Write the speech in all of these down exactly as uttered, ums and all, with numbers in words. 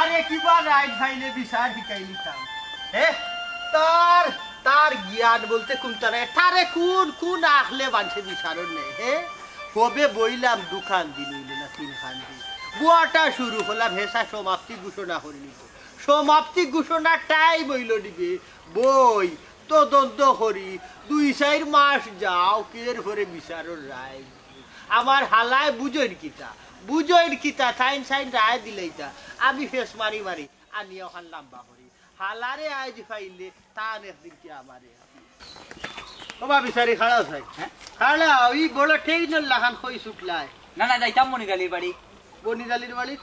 আরে কিবা রাইত পাইলে বিচার হিকাইলিতাম। হে, তার, তার জ্ঞান বলতে কুনতা নাই। তারে কুন, কুন আখলে মানষে বিচারর নে, হে? কবে বইলাম দুখান দিন অইল না তিনখান দিন। বুয়াটা শুরু করলাম, হেষা সমাপ্তি ঘোষণা করিলিতো। সমাপ্তি ঘোষণার টাইম অইল দিবে। বই, তদন্ত করি, দুই চাইর মাস যাউক, এর পরে বিচারর রায়। আমার হালায় বুঝইন কিতা, বুঝইন কিতা, তাইন সাইন রায় দিলাইতা। আমি ফেস মারি মারি আনিয়া অখান লাম্বা করি। হালারে আইজ পাইলে তান একদিন কি আমারে। ও বা বিচারি, খাড়াও চাই। হে? খাড়াও, ই বড় ট্রেইনর লাখান কই ছুটলায়। না, না, যাইতাম মনির আলীর বাড়ি। মনির আলীর বাড়ি?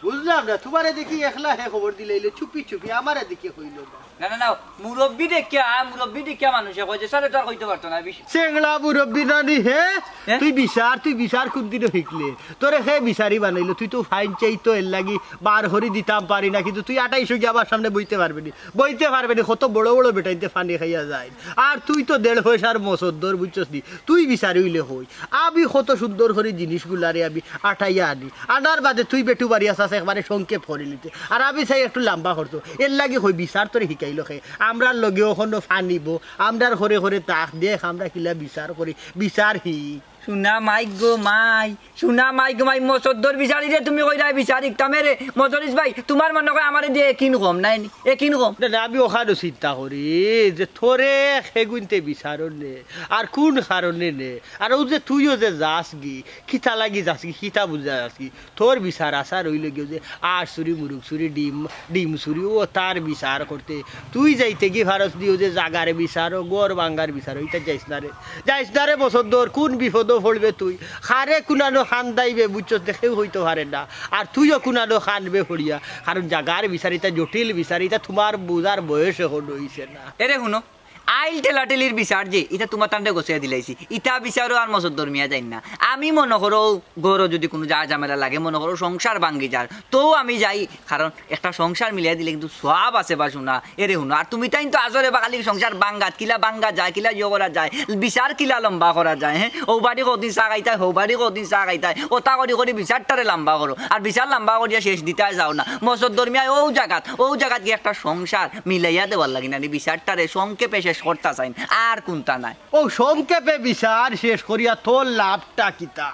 বুঝলাম না, তুমারে দেখি একলা হে খবর দিলাইলো, চুপি চুপি, আমারে দেখি কইলো না। না, না, না, মুরব্বি দেখিয়া, মুরব্বি দেখিয়া মানষে কয় যে, স্যারে তো আর কইতে পারতো না, বিশ- চেংড়া মুরব্বি নানি, হে? হে? তুই বিচার, তুই বিচার কুন দিনো হিকলে? তোরে হে বিচারি বানাইলো, তুই তো ফাইন চাইতো, এর লাগি বার করি দিতাম পারি না, কিন্তু তুই আটাইশো গিয়া আমার সামনে বইতে পারবে নি, বইতে পারবে নি, কত বড় বড় বেটাইন্তে ফানি খাইয়া যায়। আর তুই তো দেড় পয়সার মসদ্দর, বুঝছস নি? তুই বিচারি অইলে কই, আমি কত সুন্দর করি জিনিসগুলারে আমি আটাইয়া আনি, আনার বাদে তুই বেটু বাড়ি আছাস একবারে সংক্ষেপ করিলিতে, আর আমি চাই একটু লাম্বা করতো। এর লাগি কই বিচার তোরে হিকাইলো কে? আমরার লগে অখনো ফানিবো, আমরার ঘরে ঘরে তাক দেখ, আমরা কিলা বিচার করি, বিচার হি। সোনা মাই গো মাই, সোনা মাই গো মাই, মসদ্দর বিচারিরে তুমি কইরায় বিচার হিকতাম রে। মজলিস ভাই, তুমার মনো কয় আমারে দিয়া একিন কম, নায় নি? একিন কম। না, না, আমি অখানো চিন্তা করি যে তোরে হেগুইন্তে বিচারর নে, আর কুন কারণে নে, আর অউ যে তুইও যে যাসগি, কিতা লাগি যাসগি, কিতা বুঝা যাসগি, তোর বিচার আচার অইলো গিয়া যে আড় চুরি, মুরুগ চুরি, ডিম, ডিম চুরি, অউ তার বিচার করতে। তুই যাইতে গি ফারস দিও যে জাগার বিচারো, ঘর ভাঙ্গার বিচারো, ইতা যাইস না রে। যাইস না রে মসদ্দর, কুন বিপদো পড়বে তুই। কারে কুনানো কান্দাইবে, বুঝছস, দেখেও কইতো পারে না। আর তুইও কুনানো কানবে পড়িয়া। কারণ জাগার বিচার, ইতা জটিল বিচার, ইতা তুমার বুঝার বয়স অখনো অইছে না। এরে হুনো, আইল ঠেলাঠেলির বিচার যে, ইতা তুমার তানরে গছাইয়া দিলাইছি। ইতা বিচারও আর মসদ্দর মিয়া যাইন না। আমি মনো করো, ঘরো যুদি কুনু যা ঝামেলা লাগে, মনো করো সংসার ভাঙ্গি যার, তউ আমি যাই, কারণ একটা সংসার মিলাইয়া দিলে কিন্তু সওয়াব আছে বা সোনা। এরে হুনো, আর তুমি তাইন তো আছো রে বা খালি সংসার ভাঙ্গাত, কিলা ভাঙ্গা যায়, কিলা ইয়ে করা যায়, বিচার কিলা লম্বা করা যায়, হে? অউ বাড়ি কতদিন চা খাইতায়, হউ বাড়ি কতদিন চা খাইতায়, অতা করি করি বিচারটারে লম্বা করো, আর বিচার লম্বা করিয়া শেষ দিতায় যাও না। মসদ্দর মিয়ায় অউ জাগাত, অউ জাগাত গিয়া একটা সংসার মিলাইয়া দেওয়ার লাগি নানি বিচারটারে সংক্ষেপে শেষ করতা চাইন, আর কুনতা নায়। অউ সংক্ষেপে বিচার শেষ করিয়া তোর লাভটা কিতা?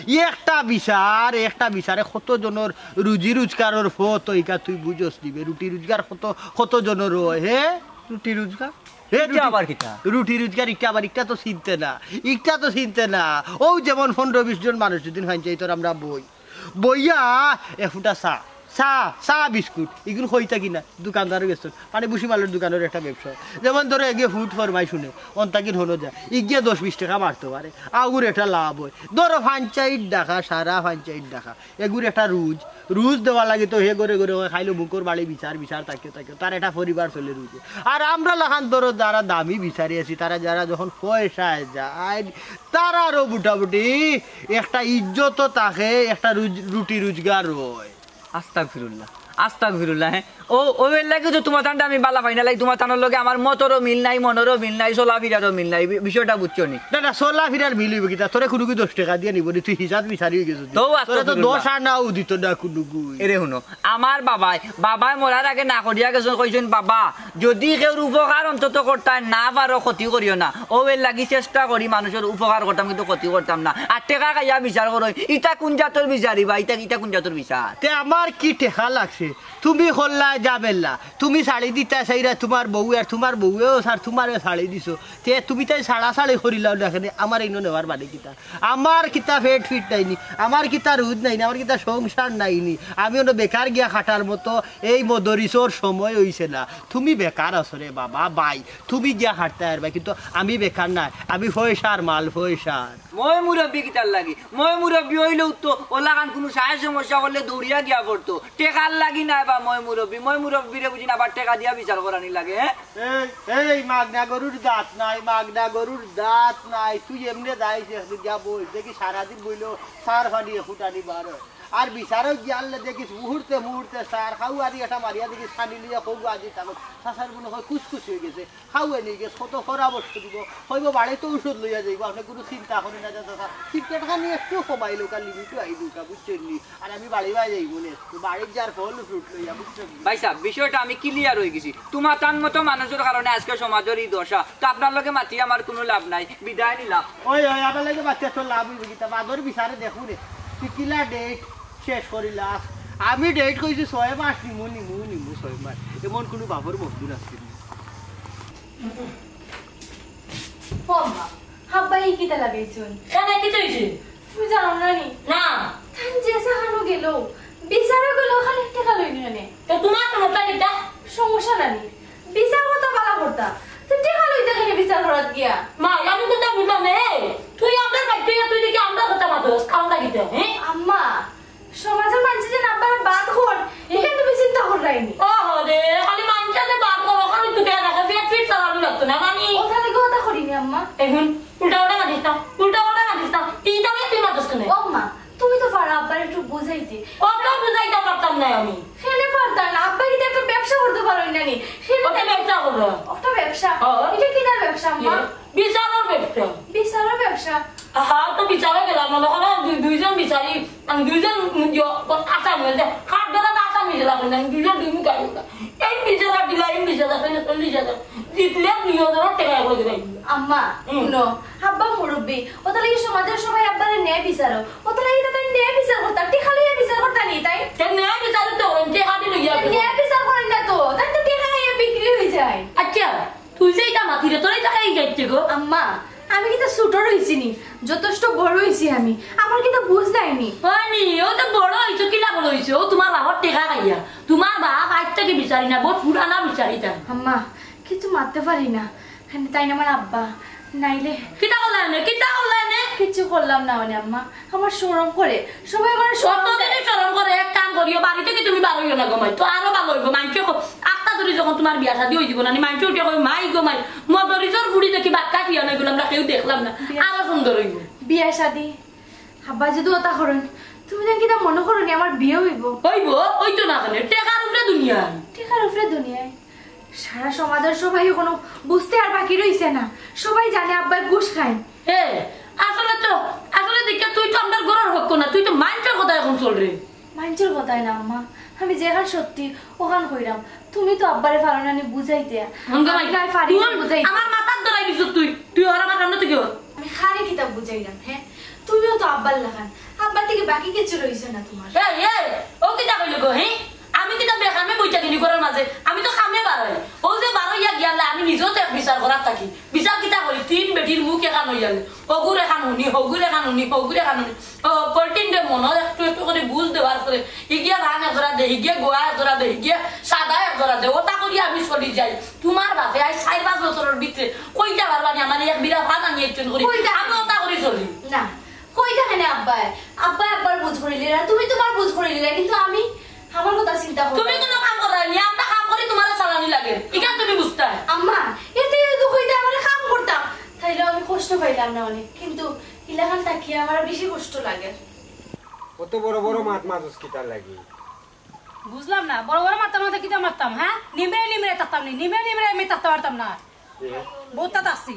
একটা বিচার, একটা বিচারে কত জনর রুজি রোজগারর পথ অইকা তুই বুঝস নিবে। রুটি রোজগার কত, কত জনর অয়, হে? রুটি রোজগার? হে, ইটা রুটি, আবার কিতা? রুটি রোজগার ইটা আবার, ইটা তো চিনতে না, ইটা তো চিনতে না। অউ যেমন পনরো বিশ জন মানুষ যুদি পঞ্চায়েতর আমরা বই, বইয়া এক ফুটা চা, চা, চা বিস্কুট, ইগুন কইতা কিনা? দোকানদারর গেছে, মানে ভুসিমালর দোকানর একটা ব্যবসা। যেমন ধরো এগিয়ে ফুট ফরমাই শুনে, অন্তাকিন হনো যায়, ইগিয়ে দশ বিশ টেকা মারতো পারে, আগুর একটা লাভ অয়। ধরো পঞ্চায়েত ঢাকা, সারা পঞ্চায়েত ঢাকা, এগুর একটা রুজ, রুজ দেওয়া লাগে তো হে ঘরে ঘরে অয়, খাইলো মুখর বাড়ি বিচার, বিচার থাকিও থাকিও, তার একটা পরিবার চলে রুজে। আর আমরা লাখান ধরো যারা দামি বিচারি আছি, তারা যারা যখন পয়সায় যায়, তারারও মোটামুটি একটা ইজ্জত থাকে, একটা রুজ-, রুটি রোজগার অয়। আস্তাগফিরুল্লাহ, আস্তাগফিরুল্লাহ, হে? অউ, অউ এর লাগি তো তুমার তানরে আমি বালা পাই না, লাগি তুমার তানর লগে আমার মতরও মিল নাই, মনরও মিল নাই, চলাফিরারও মিল নাই, বি-, বিষয়টা বুঝছো নি? না, না, চলাফিরার মিল অইবো কিতা? তোরে কুনু কি দশ টেকা দিয়া নিবো নি? তুই হিসাব বিচারি অইগেছস নি? তো তোরে তো আস্তাগফিরুল্লাহ। দশ আনাও দিতো না কুনু গুই। এরে হুনো, আমার বাবায়, বাবায় মরার আগে না করিয়া গেছইন, কইছইন, "বাবা, যুদি কেউর উপকার অন্তত করতায় না পারো, ক্ষতি করিও না।" অউ এর লাগি চেষ্টা করি মানুষর উপকার করতাম, কিন্তু ক্ষতি করতাম না। আর টেকা খাইয়া বিচার করো, ইটা কুন জাতর বিচারি বা? ইটা, ইটা কুন জাতর বিচার? তে আমার কি টেকা লাগছে? তুমি করলায় ঝামেলা, তুমি ছাড়ি দিতায় চাইরায় তুমার বউয়ে, আর তুমার বউয়েও ছাড়-, তুমারেও ছাড়ি দিছো। তে তুমি তাইন ছাড়াছাড়ি করিলাও না কেনে? আমার ইনো নেওয়ার মানে কিতা? আমার কিতা পেট ফিট নাই নি? আমার কিতা রুজ নাই নি? আমার কিতা সংসার নাই নি? আমি অনো বেকার গিয়া খাটার মতো এই মদরিসর সময় অইছে না। তুমি বেকার আছো রে বাবা, ভাই। তুমি গিয়া খাটতায় পারবায়, কিন্তু আমি বেকার নায়। আমি পয়সার মাল, পয়সার। ময় মুরব্বি কিতার লাগি? ময় মুরব্বি অইলেও তো অলাখান কুনু সায় সমস্যা করলে দৌড়িয়া গিয়া পড়তো। টেকার লাগি নায় বা ময় মুরব্বি। ময় মুরব্বিরে বুঝি না আবার টেকা দিয়া বিচার করানি লাগে, হে? এই, এই, মাগনা গরুর দাঁত নাই, মাগনা গরুর দাঁত নাই। তুই এমনে যাইস, একদিন গিয়া বইস, দেখি সারাদিন বইলেও সার ফানি ফুটানি বার অয়। আর বিচারো গিয়া আনলে দেখিস মুহূর্তে মুহূর্তে সার খাওয়ারি একটা মারিয়া দেখিস পানি লইয়া কৌগু আজি তাকো চাচার মনে হয় কুচকুচ হয়ে গেছে। খাওয়াই নিয়ে গেছে, কত পরামর্শ দিব, কইব বাড়িতে ঔষধ লইয়া যাইব, আপনি কোনো চিন্তা করেন না চাচা। সিগারেট খানি একটু কমাই লোকা, লিমিটও আই লোকা, বুঝছেন নি? আর আমি বাড়ি বাড়ি যাইব না, তো বাড়ির যার ফল ফ্রুট লইয়া, বুঝছেন নি? ভাই সাহেব, বিষয়টা আমি ক্লিয়ার হয়ে গেছি। তোমার তার মতো মানুষের কারণে আজকে সমাজের এই দশা। তো আপনার লগে মাতি আমার কোনো লাভ নাই, বিদায় নিলাম। ওই ওই, আমার লগে মাতি তো লাভ হইবে কিতা? বাদর বিচারে দেখু রে, তুই কিলা ডেট শেষ করিলাস। আমি ডেট কইছি ছয় মাস নিমু, নিমু, নিমু ছয় মাস। এমন কোনো বাপর মজদুর আছে নি? ও মা, আব্বা এই কিতা লাগাইছুন? কেন, কিতা হইছে? তুমি জানো না নি? না। তাই যে সাহানো গেল, বিচারো গেল, খালি টেকা লইনি কেনে? তো তোমার সমস্যা কিতা? সমস্যা না নি, বিচার করতা বালা করতা, তো টেকা লইতে কেনে বিচার করাত গিয়া? মা, আমি তো তা বুঝলাম না। এই, তুই আমরার বাড়িত, তুই দেখি আমরার কথা মাতস, কারণটা কিতা, হ্যাঁ? আম্মা, সমাজর মানষে যেন আব্বারে বাদ কর, ইখান তুমি চিন্তা কররায়নি। ও রে, খালি মানষে যে বাদ কর, ওখানে তো কেন রাখো, পেট ফিট চালানো লাগতো না, মানি? ওটা লাগে ওটা করিনি, আম্মা। এখন উল্টা উল্টা মাতিস না, উল্টা উল্টা মাতিস না। তুই তো তুই মাতস কেনে? ও মা, তুমি তো পারো আব্বারে একটু বুঝাইতে। অত বুঝাইতে পারতাম না আমি। কেনে পারতা না? আব্বা কিতা একটা ব্যবসা করতে পারইন না নি? কেনে অত ব্যবসা করো? ওটা ব্যবসা? ও। এটা কিতার ব্যবসা, আম্মা? এ, বিচারর ব্যবসা। বিচারর ব্যবসা? আহা, তো বিচারো গেলাম, মনে করো দুই-, দুইজন বিচারি, মানে দুইজন ইয়ো, আসামি হইছে, কাঠগড়াত আসামি দিলা কইলা, দুইজন দুই মুখ আইলা। এই বিশ হাজার দিলা, এই বিশ হাজার, তাইলে চল্লিশ হাজার। জিতলে দুই হাজার টেকা করে দিবা। আম্মা, হুম। হুনো, আব্বা মুরব্বি, ওটা লাগি সমাজর সবাই আব্বারে ন্যায় বিচারো, ওটা লাগি তাই ন্যায় বিচার করতা, টেকা লইয়া বিচার করতা নি, তাই? সে ন্যায় বিচার তো হইন, টেকা দিল ইয়া। ন্যায় বিচার করেন না তো, তাই তো টেকা খাইয়া বিক্রি হয়ে যায়। আচ্ছা, তুই যে এটা মাতিরে, তোর এটা খাই যাচ্ছে গো। আম্মা, আমি কিন্তু ছোট রইছি নি, যথেষ্ট বড় হইছি আমি, আমার কিন্তু বুঝ নাইনি। হয়নি, ও তো বড় হইছো, কিলা বড় হইছো? ও তোমার বাবার টেকা খাইয়া, তোমার বাপ আজ থেকে বিচারি না, বহুত পুরানা বিচারি তাই। আম্মা, কিছু মারতে পারি না, তাই না আমার আব্বা, নাইলে কিতা করলা এনে? কিতা করলা এনে? কিছু করলাম না মানে আম্মা, আমার শরম করে, সবাই আমার শরম কত দেয়। দিনে শরম করে? এক কাম করিও, বাড়িতে কি তুমি বারইও না গো মাই, তো আরো ভালো হইব। মাইনষে ক-, আখতা ধরি যখন তোমার বিয়া শাদী হয়ে দিব না, মাইনষে উঠে কই, "মাই গো মাই, মদরিচর গুড়ি দেখি বাক্কা খিয়া নাই বলে আমরা কেউ দেখলাম না, বিয়া আরো সুন্দর হইব।" বিয়া শাদী, আব্বা যদি ওটা করেন, তুমি জান কিতা মনে করো নি আমার বিয়া হইব? হইব, হইতো না কেনে? টেকার উপরে দুনিয়া। টেকার উপরে দুনিয়ায়? সারা সমাজর সবাই কোনো বুঝতে আর বাকি রইছে না, সবাই জানে আব্বায় ঘুষ খায়। এ, আসলে তো, আসলে দেখে তুই তো আমরার ঘরর হক্ক না, তুই তো মাইনষর কথা এখন চল রে। মাইনষর কথায় না আম্মা, আমি যেখান সত্যি ওখান কইরাম। তুমি তো আব্বারে পারো না নি বুঝাইতে। মন গো আমি মাই, নাই পারি না তুই বুঝাইতে। আমার মাথাত ধরাই দিছ তুই, তুই ওর আমার সামনে থেকে ওর। আমি খারে কিতা বুঝাইলাম, হ্যাঁ? তুমিও তো আব্বার লাখান, আব্বার থেকে বাকি কিছু রইছে না তোমার। এই, এই, ও কিতা কইল গো, হে? আমি কিতা বেকামে বইতা কিনি ঘরর মাঝে? আমি তো কামে বারই। ও যে বারইয়া গিয়ালা, আমি নিজেও তো এক বিচার করার থাকি। বিচার কিতা করি? তিন বেটির মুখ এখান হইয়ালে। হগুর এখান হুনি, হগুর এখান হুনি, হগুর এখান হুনি। ও, কলটিন দে মনো একটু একটু করে বুঝ দেওয়ার পরে, হিগিয়া রান এক জোড়া দে, হিগিয়া গোয়া এক জোড়া দে, হিগিয়া সাদা এক জোড়া দে। ওটা করি আমি চলি যাই। তোমার বাপে আজ চার পাঁচ বছরর ভিতরে কইতা পারবা নি আমার এক বিরা ভাত আমি একজন করি। কইতা আমি ওটা করি চলি। না, কইতা কেনে আব্বায়? আব্বায় আব্বার বুঝ করিলে না, তুমি তোমার বুঝ করিলে না, কিন্তু আমি আমার কথা চিন্তা করো। তুমি কোনো কাম করো না, আমরা কাম করি তোমার চালানি লাগে। ইখান তুমি বুঝতা। আম্মা, এতে দুঃখ হইতে আমার কাম করতাম, তাইলে আমি কষ্ট পাইলাম না অনেক, কিন্তু ইলাখান তাকিয়ে আমার বেশি কষ্ট লাগে। অত বড় বড় মাত মাতুস কিতার লাগি? বুঝলাম না, বড় বড় মাথা মাথা কিতা মারতাম, হ্যাঁ? নিমরে নিমরে থাকতাম নি, নিমরে নিমরে আমি থাকতে পারতাম না। এ? বউতা থাকছি।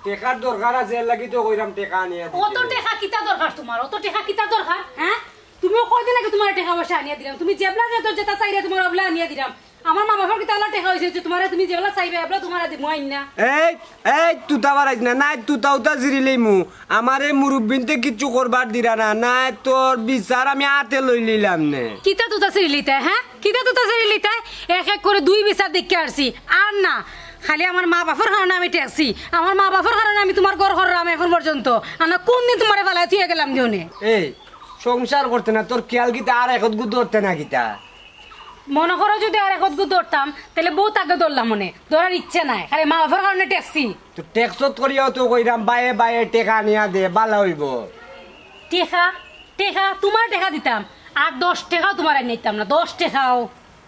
টেকার দরকার আছে, এর লাগি তো কইরাম টেকা আনিয়া দিতে। অত টেকা কিতা দরকার তোমার? অত টেকা কিতা দরকার, হ্যাঁ? তুমিও কয়দিন আগে তোমার টেকা পয়সা আনিয়া দিলাম, তুমি যেবলা যে তোর যেটা চাইরে তোমার অবলা আনিয়া দিলাম। আমার মা বাবার কিতা আল্লাহ টেকা হইছে যে তোমারে তুমি যেবলা চাইবে এবলা তোমারে দিমু আইন না। এই, এই, তুতা বাড়াইস না, নাই তুতা উতা জিরি লইমু। আমারে মুরব্বিন্তে কিচ্ছু করবার দিরা না, নাই তোর বিচার আমি আতে লই লিলাম নে। কিতা তুতা জিরি লিতে, হ্যাঁ? কিতা তুতা জিরি লিতে? এক এক করে দুই বিচার দেখে আসছি। আর না, খালি আমার মা বাবার কারণে আমি ঠেকছি। আমার মা বাবার কারণে আমি তোমার ঘর করলাম এখন পর্যন্ত। আর না কোন দিন তোমারে ফালাই তুই গেলাম দিওনে। এই, সংসার করতে না, তোর খেয়াল কিতা আর একত গু ধরতে না কিতা? মনে করো যদি আর একত গু ধরতাম, তাহলে বহুত আগে ধরলাম মনে। ধরার ইচ্ছে নাই, খালি মা বাবার কারণে ঠেকছি। তো টেক্সত করিয়াও তো কইরাম, বায়ে বায়ে টেকা নিয়া দে, বালা হইব। টেকা? টেকা? তোমার টেকা দিতাম, আর দশ টেকাও তোমার আর নিতাম না, দশ টেকাও।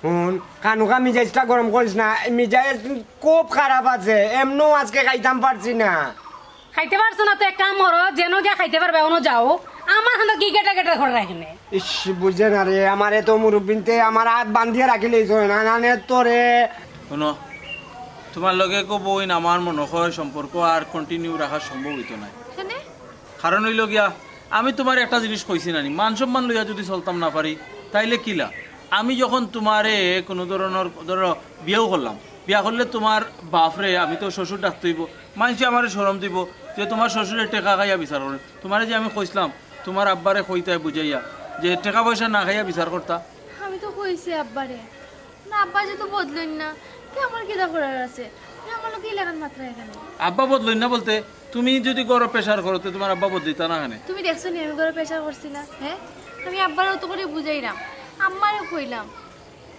হুন, কানুকা মিজাজটা গরম করিস না, এই মিজাজ খুব খারাপ আছে, এমনও আজকে খাইতাম পারছি না। খাইতে পারছো না তো এক কাম করো, যেন গিয়া খাইতে পারবে, অনো যাও। আমার হানো কি গেটা গেটা করে রাখনে? ইস, বুঝে না রে, আমারে তো মুরব্বিন্তে আমার আত বান্ধিয়া রাখিলাইছে, না, না, নে তোরে। হুনো, তুমার লগে কো বইন আমার মনো অয় সম্পর্ক আর continue রাখা সম্ভব অইতো নায়। কেনে? কারণ অইলো গিয়া, আমি তুমারে একটা জিনিস কইছি নানি, মান সম্মান লইয়া যুদি চলতাম না পারি, তাইলে কিলা? আমি যখন তুমারে কুনু ধরনর, ধরো, বিয়াও করলাম, বিয়া করলে তুমার বাফরে আমি তো শ্বশুর ডাকতে অইবো, মানষে আমারে শরম দিবো যে তুমার শ্বশুরে টেকা খাইয়া বিচার করে। তুমারে যে আমি কইছলাম, তুমার আব্বারে কইতায় বুঝাইয়া যে টেকা পয়সা না খাইয়া বিচার করতা। আমি তো কইছি আব্বারে। না, আব্বা যেহেতু বদলইন না, তে আমার কিতা করার আছে? তে আমার লগে ইলাখান মাতরা কেনে? আব্বা বদলইন না বলতে, তুমি যুদি ঘরো pressure করো, তে তুমার আব্বা বদলিতা না কেনে? তুমি দেখছো নি আমি ঘরো pressure করছি না? হ্যাঁ, আমি আব্বারে অত করি বুঝাইরাম, আম্মারেও কইলাম।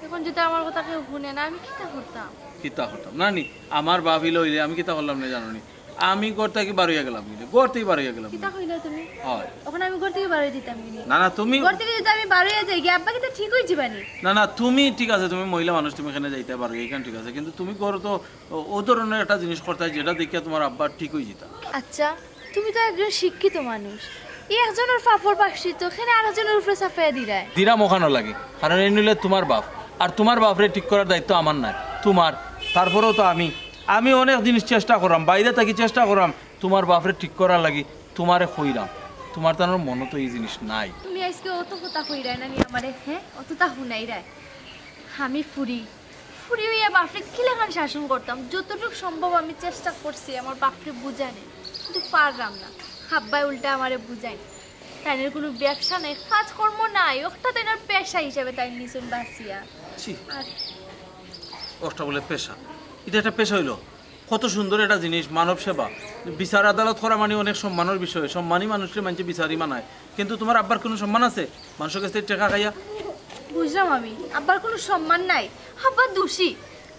এখন যুদি আমার কথা কেউ হুনে না, আমি কিতা করতাম? কিতা করতাম? না নি, আমার বাফ ইলা অইলে আমি কিতা করলাম না জানো নি? আমি ঘর থাকি বারইয়া গেলাম, ঘর থাকি বারইয়া গেলাম। কিতা কইলা তুমি? অয়। এখন আমি ঘর থাকি বারই দিতাম নি? না, না, তুমি ঘর থাকি যুদি আমি বারইয়া যাই গি, আব্বা কিতা ঠিক অইযিবা নি? না, না, তুমি ঠিক আছে, তুমি মহিলা মানুষ, তুমি কেনে যাইতায় পারো, ইখান ঠিক আছে, কিন্তু তুমি ঘরো তো অউ ধরনর একটা জিনিস করতায় যেটা দেখিয়া তুমার আব্বা ঠিক অইযিতা। আচ্ছা, তুমি তো একজন শিক্ষিত মানুষ, এই একজনর পাপর প্রায়শ্চিত্ত কেনে আরেকজনর উপরে চাপাইয়া দিরায়? দিরাম অখানর লাগি, কারণ এইন অইলে তুমার বাফ, আর তুমার বাফরে ঠিক করার দায়িত্ব আমার নায়, তুমার। তারপরেও তো আমি, আমি অনেক জিনিস চেষ্টা কররাম, বাইরে থাকি চেষ্টা কররাম তুমার বাফরে ঠিক করার লাগি, তুমারে কইরাম, তুমার তানোর মনো তো ই জিনিস নাই। তুমি আইজকে অত কথা কইরায় না নি আমারে, হ্যাঁ? অততা হুনাইরায়। আমি ফুরি, ফুরি অইয়া বাফরে কিলাখান শাসন করতাম, যতটুক সম্ভব আমি চেষ্টা করছি আমার বাফরে বুঝানির, কিন্তু পাররাম না। আব্বায় উল্টা আমারে বুঝাইন, তাইনর কুনু ব্যবসা নাই, কাজকর্ম নাই, অখটা তাইনর পেশা হিসাবে তাইন নিছইন বাছিয়া। ছি। আর অখটা বুলে পেশা, ইটা একটা পেশা অইলো? কত সুন্দর একটা জিনিস মানব সেবা। বিচার আদালত করা মানি অনেক সম্মানর বিষয়, সম্মানী মানুষরে মানষে বিচারি মানায়, কিন্তু তুমার আব্বার কুনু সম্মান আছে মানষর গেছ থাকি টেকা খাইয়া? বুঝলাম আমি, আব্বার কুনু সম্মান নাই, আব্বা দুষী,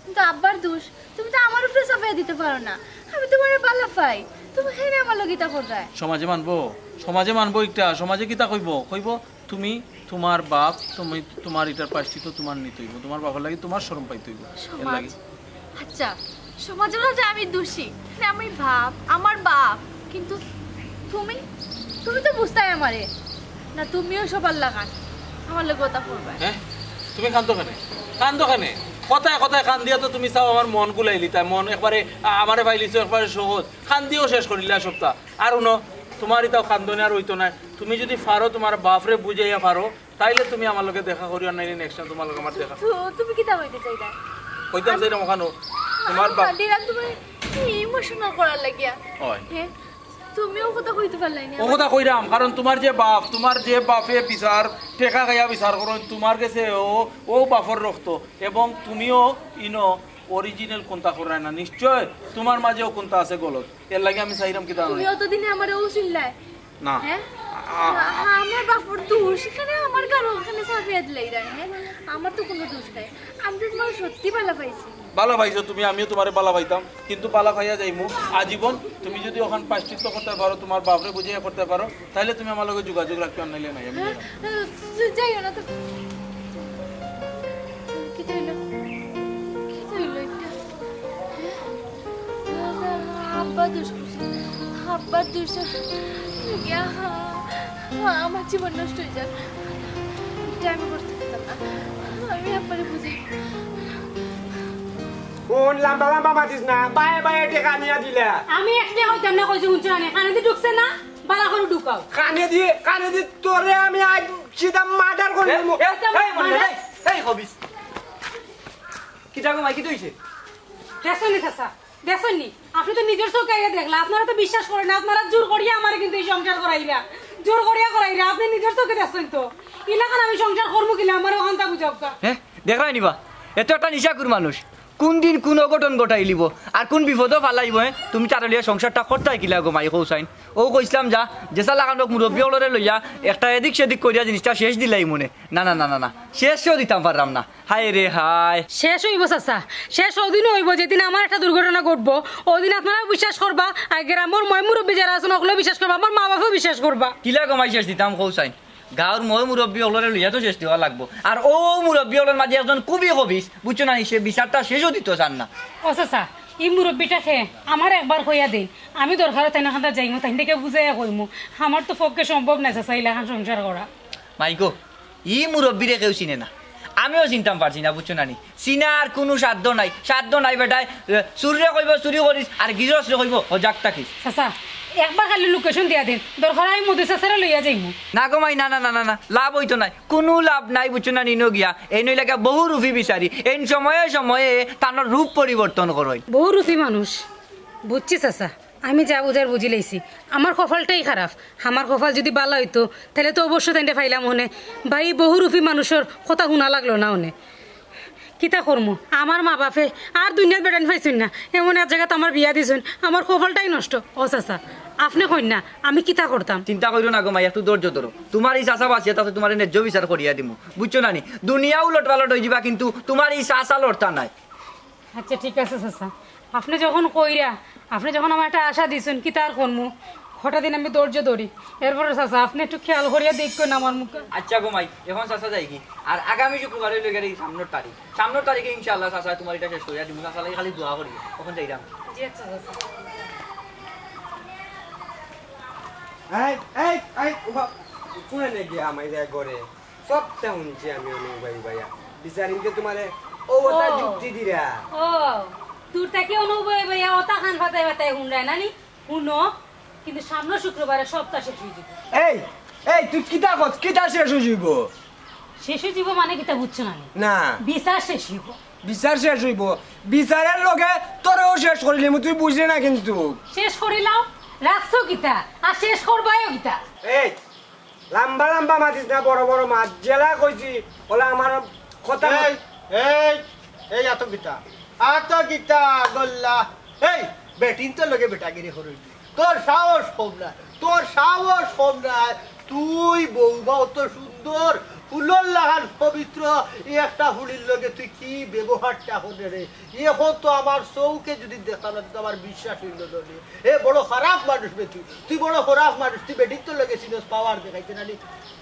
কিন্তু আব্বার দুষ তুমি তো আমার উপরে চাপাইয়া দিতে পারো না। আমি তুমারে বালা পাই, তুমি কেনে আমার লগে ইতা কররায়? সমাজে মানবো, সমাজে মানবো ইটা, সমাজে কিতা কইবো? কইবো তুমি, তুমার বাফ, তুমি, তুমার ইটার প্রায়শ্চিত্ত তুমার নিতে অইবো, তুমার বাফর লাগি তুমার শরম পাইতে অইবো। এর সমাজ? লাগি। আচ্ছা, সমাজে যে আমি দুষী, মানে আমি বাফ, আমার বাফ, কিন্তু তুমি, তুমি তো বুঝতায় আমারে। না, তুমিও সবার লাখান আমার লগে কথা করবায়। হ্যাঁ? তুমি কান্দো কেনে? কান্দো কেনে? কথায় কথায় কান্দিয়া তো তুমি চাও আমার মন গুলাইলিতায়, মন একবারে, আ-, আমারে পাইলিছো একবারে সহজ। কান্দিও শেষ করিলায় সবতা। আর হুনো, তুমার ইতাও কান্দনে আর অইতো নায়। তুমি যুদি পারো, তুমার বাফরে বুঝাইয়া পারো, তাইলে তুমি আমার লগে দেখা করিও, আর নাইলে next time তুমার লগে আমার দেখা। তো তুমি কিতা কইতে চাইরায়? কইতাম চাইরাম অখানো, তুমার বাফ কান্দিরাম তুমারে emotional করার লাগিয়া। অয়। হ্যাঁ? তুমি অউ কথা কইতে পারলায় না। অউ কথা কইরাম, কারণ তুমার যে বাফ, তুমার যে বাফে বিচার, টেকা খাইয়া বিচার করইন, তুমার গেছে অউ, অউ বাফর রক্ত, এবং তুমিও ইনো original কুন্তা কররায় না, নিশ্চয় তুমার মাঝেও কুন্তা আছে গলত। এর লাগি আমি চাইরাম কিতা জানো নি? তুমি অতদিনে আমারে অউ চিনলায়? না। হ্যাঁ? আ-, আ-, আমার বাফর দুষ, ইখানে আমার গারো ইখানে চাপাইয়া দিলাইরায়, হ্যাঁ? আমার তো কুনু দুষ নাই, আমি তো তুমারে সত্যি বালা পাইছি। বালা পাইছো তুমি, আমিও তুমারে বালা পাইতাম, কিন্তু বালা পাইয়া যাইমু আজীবন। তুমি যুদি অখান প্রায়শ্চিত্ত করতায় পারো, তুমার বাফরে বুঝাইয়া করতায় পারো, তাইলে তুমি আমার লগে যোগাযোগ রাখিও, আর নাইলে নাই, আমি হ্যাঁ? গেলাম। যাইও না তো। কিতা অইলো? কিতা অইলো ইটা? আব্বা দুষ করছে। আব্বার দুষ। ইয়া, আমার জীবন নষ্ট অইযার। ইটা আমি করতে পারতাম না। আমি আব্বারে বুঝাই। হুন, লাম্বা লাম্বা মাতিস না। বায়ে বায়ে টেকা নিয়া দিলা। আমি একটা কইতাম না, কইছি হুনছো না নি? কানেদি ঢুকছে না? বালা করি ঢুকাও। কানেদি, কানেদি তোরে আমি আইজ সিধা murder করি দিমু। এই, এই, এই, মনে, এই, এই, খবিস। কিতা গো মাই, কিতা অইছে? দেখছইন নি চাচা? দেখছইন নি? আপনে তো নিজর চউখে আইয়া দেখলা, আপনারা তো বিশ্বাস করইন না, আপনারা জোর করিয়া আমারে কিন্তু ই সংসার করাইরা, জোর করিয়া করাইরা, আপনে নিজর চউখে দেখছইন তো। ইলাখান আমি সংসার করমু কিলা, আমারে অখানতা বুঝাউক্কা। হ্যাঁ, দেখরায় নি বা, এ তো একটা নিশাখুর মানুষ, কুন দিন কুন অঘটন ঘটাইলিবো, আর কুন বিপদো ফালাইবো, হ্যাঁ? তুমি তারে লইয়া সংসারটা করতায় কিলা গো মাই কও চাইন? অউ কইছলাম যা, যেছা লাখান অউক মুরব্বি অকলরে লইয়া একটা এদিক সেদিক করিয়া জিনিসটা শেষ দিলাইমুনে। না, না, না, না, না, শেষও দিতাম পাররাম না। হায় রে হায়। শেষ অইবো চাচা, শেষ অউদিনউ অইবো যেদিন আমার একটা দুর্ঘটনা ঘটবো, অউদিন আপনারাও বিশ্বাস করবা, আর গ্রামর ময়-মুরব্বি যেরা আছইন অকলেও বিশ্বাস করবা, আমার মা-বাফেও বিশ্বাস করবা। কিলা গো মাই শেষ দিতাম কও চাইন? গাউর ময়-মুরব্বি অকলরে লইয়া তো শেষ দেওয়া লাগবো। আর অউ মুরব্বি অকলর মাঝে একজন খুবই খবিস, বুঝছো না নি? সে বিচারটা শেষও দিতো চার না। ও চাচা, ই মুরব্বিটা কে? আমার একবার কইয়া দেইন, আমি দরকার অয় তাইন অখানতা যাইমু, তাইন থাকি বুঝাইয়া কইমু। আমার তো পক্ষে সম্ভব নায় চাচা ইলাখান সংসার করা। মাইগো, ই মুরব্বিরে কেউ চিনে না, আমিও চিনতাম পারছি না, বুঝছো না নি? চিনার কুনু সাধ্য নাই, সাধ্য নাই বেটায়। এ, চুররে কইবো চুরি করিস, আর গিরসরে কইবো হজাগ থাকিস। চাচা, একবার খালি location দিয়া দেইন, দরকার অয় আমি মধু চাচারে লইয়া যাইমু। না গো মাই, না, না, না, না, না, লাভ অইতো নায়, কুনু লাভ নাই, বুঝছো না নি? ইনো গিয়া এইন অইলা গিয়া বহুরূপী বিচারি, এইন সময়ে সময়ে তানর রূপ পরিবর্তন করইন। বহুরূপী মানুষ, বুঝছি চাচা, আমি যা বুঝার বুঝিলাইছি। আমার কপালটাই খারাপ, আমার কপাল যুদি ভালা অইতো, তাইলে তো অবশ্য তাইনরে পাইলাম অনে। ভাই, বহুরূপী মানুষর কথা হুনা লাগলো না অনে। কিতা করমু? আমার মা বাপে আর দুনিয়াত বেটাইন পাইছইন না, এমন এক জাগাত আমার বিয়া দিছইন, আমার কপালটাই নষ্ট। ও চাচা, আপনে কইন না, আমি কিতা করতাম? চিন্তা করিও না গো মাই, একটু ধৈর্য ধরো। তুমার ই চাচা বাঁচিয়া আছে, তুমারে ন্যায্য বিচার করিয়া দিমু, বুঝছো না নি? দুনিয়া উলট পালট অইযিবা, কিন্তু তুমার ই চাচা লড়তা নায়। আচ্ছা, ঠিক আছে চাচা, আপনে যখন কইরা, আপনে যখন আমারে একটা আশা দিছইন, কিতা আর করমু? কটা দিন আমি ধৈর্য ধরি, এরপরে চাচা আপনে একটু খেয়াল করিয়া দেখইন আমার মুখে। আচ্ছা গো মাই, এখন চাচা যাইগি, আর আগামী শুক্রবার অইলো গিয়া এই সামনর তারিখ, সামনর তারিখে ইনশাআল্লাহ চাচা তুমার ইটা শেষ করিয়া দিমু। চাচার লাগি খালি দোয়া করিও, এখন যাইরাম। জি আচ্ছা চাচা। এই, এই, এই, উবা, কোনে গিয়া আমাই যায় ঘরে? সবটা হুনছি আমি, অনু ভাই ভাইয়া। বিচারিনতে তুমারে ও ওটা ও। যুক্তি দিরা। ও, দূর থাকি অনু ভাই ভাইয়া, ওটা কান ফাতাই ফাতাই হুনরায় না নি? হুনো, কিন্তু সামনর শুক্রবারে সবটা শেষ অইযিবো। এই, এই, তুই কিতা কস? কিতা শেষ অইযিবো? শেষ অইযিবো মানে কিতা বুঝছো না নি? না। বিচার শেষ অইবো। বিচার শেষ অইবো। বিচারর লগে তোরেও শেষ করিলিমু, তুই বুঝলে না কিন্তু। শেষ করিলাও, রাখছো কিতা? আর শেষ করবায়ও কিতা? এই, লাম্বা লাম্বা মাতিস না, বড় বড় মাত। যেলা কইছি, অলা আমার কথা মত- এই, এই, এই, আতো কিতা? আতো কিতা, গল্লা? এই, বেটিন্তর লগে বেটাগিরি করইন নি। তোর সাহস কম নায়, তোর সাহস কম নায়। তুই বউমা অত সুন্দর, ফুলর লাখান পবিত্র, ই একটা ফুড়ির লগে তুই কি ব্যবহারটা কররে রে? এখন তো আমার চউখে যুদি দেখতাম না, তো আমার বিশ্বাস অইলো না রে। এ বড় খারাপ মানুষ বে তুই, তুই বড় খারাপ মানুষ, তুই বেটিন্তর লগে চিনস পাওয়ার দেখাইতে না নি।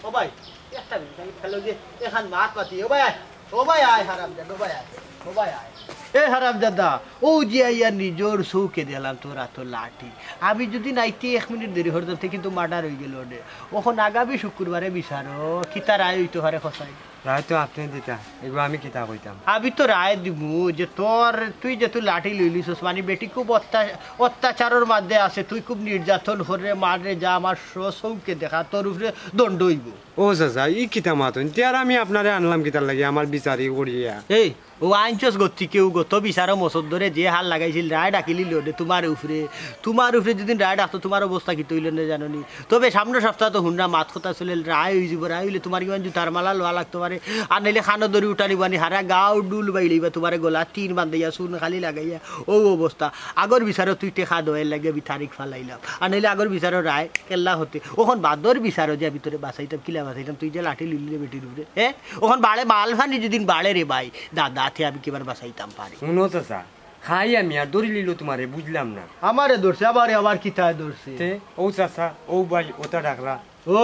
ও ভাই, একটা মিনিট, আমি খেলো গিয়া এখান মাত মাতি। ও ভাই আয়, ও ভাই আয়, হারামজাদা, ও ভাই আয়, ও ভাই আয়। এ হারামজাদা, ও যে আইয়া নিজর চউখে দেখলাম তোর আতো লাঠি। আমি যুদি নাইতে এক মিনিট দেরি করতাম, তে কিন্তু মার্ডার অইগেলো অনে। অখন আগামী শুক্রবারে বিচারো, কিতা রায় অইতো পারে কছাইন? রায় তো আপনে দিতা, এগু আমি কিতা কইতাম? আমি তো রায় দিমু যে তোর, তুই যে তুই লাঠি লইলিছস, মানে বেটি খুব অত্যা-, অত্যাচারর মাঝে আছে, তুই খুব নির্যাতন কররে, মাররে, যা আমার স-, চউখে দেখা, তোর উপরে দণ্ড অইবো। ও চাচা, ই কিতা মাতইন? তে আর আমি আপনারে আনলাম কিতার লাগি, আমার বিচারি করিয়া? এই, ও আনছস গতিকে ও গত বিচারো মসদ্দরে যে হার লাগাইছিল, রায় ডাকিলিলো অনে তুমার উপরে, তুমার উপরে যুদি রায় ডাকতো, তুমার অবস্থা কিতা অইলো অনে জানো নি? তবে সামনর সপ্তাহ তো হুনরা মাত কথা চলে, রায় অইযিবো, রায় অইলে তুমার কিমান জুতার মালা লওয়া লাগতো পারে, আর নাইলে কানো দড়ি উঠানি বানি হারা গাউ ডুল বাইলাইবা, তুমারে গলা তিন বান্ধাইয়া চুন খালি লাগাইয়া, ও অবস্থা। আগর বিচারো তুই টেকা দেওয়ার লাগি আমি তারিখ ফালাইলাম, আর নাইলে আগর বিচারো রায় কেল্লা হতে। অখন বাদর বিচারো যে আমি তোরে বাঁচাইতাম, কিলা বাঁচাইতাম, তুই যে লাঠি লইলি রে বেটির উপরে, হ্যাঁ? অখন বাড়ে মাল ফানি যুদি বাড়ে রে ভাই, দাদা, তে আমি কিবার বাঁচাইতাম পারি? হুনো চাচা, খাই আমি আর ধরিলিলো তুমারে, বুঝলাম না। আমারে ধরছে, আমারে আবার কিতায় ধরছে? তে, ও চাচা, ও ভাই, ওটা ডাকলা। ও,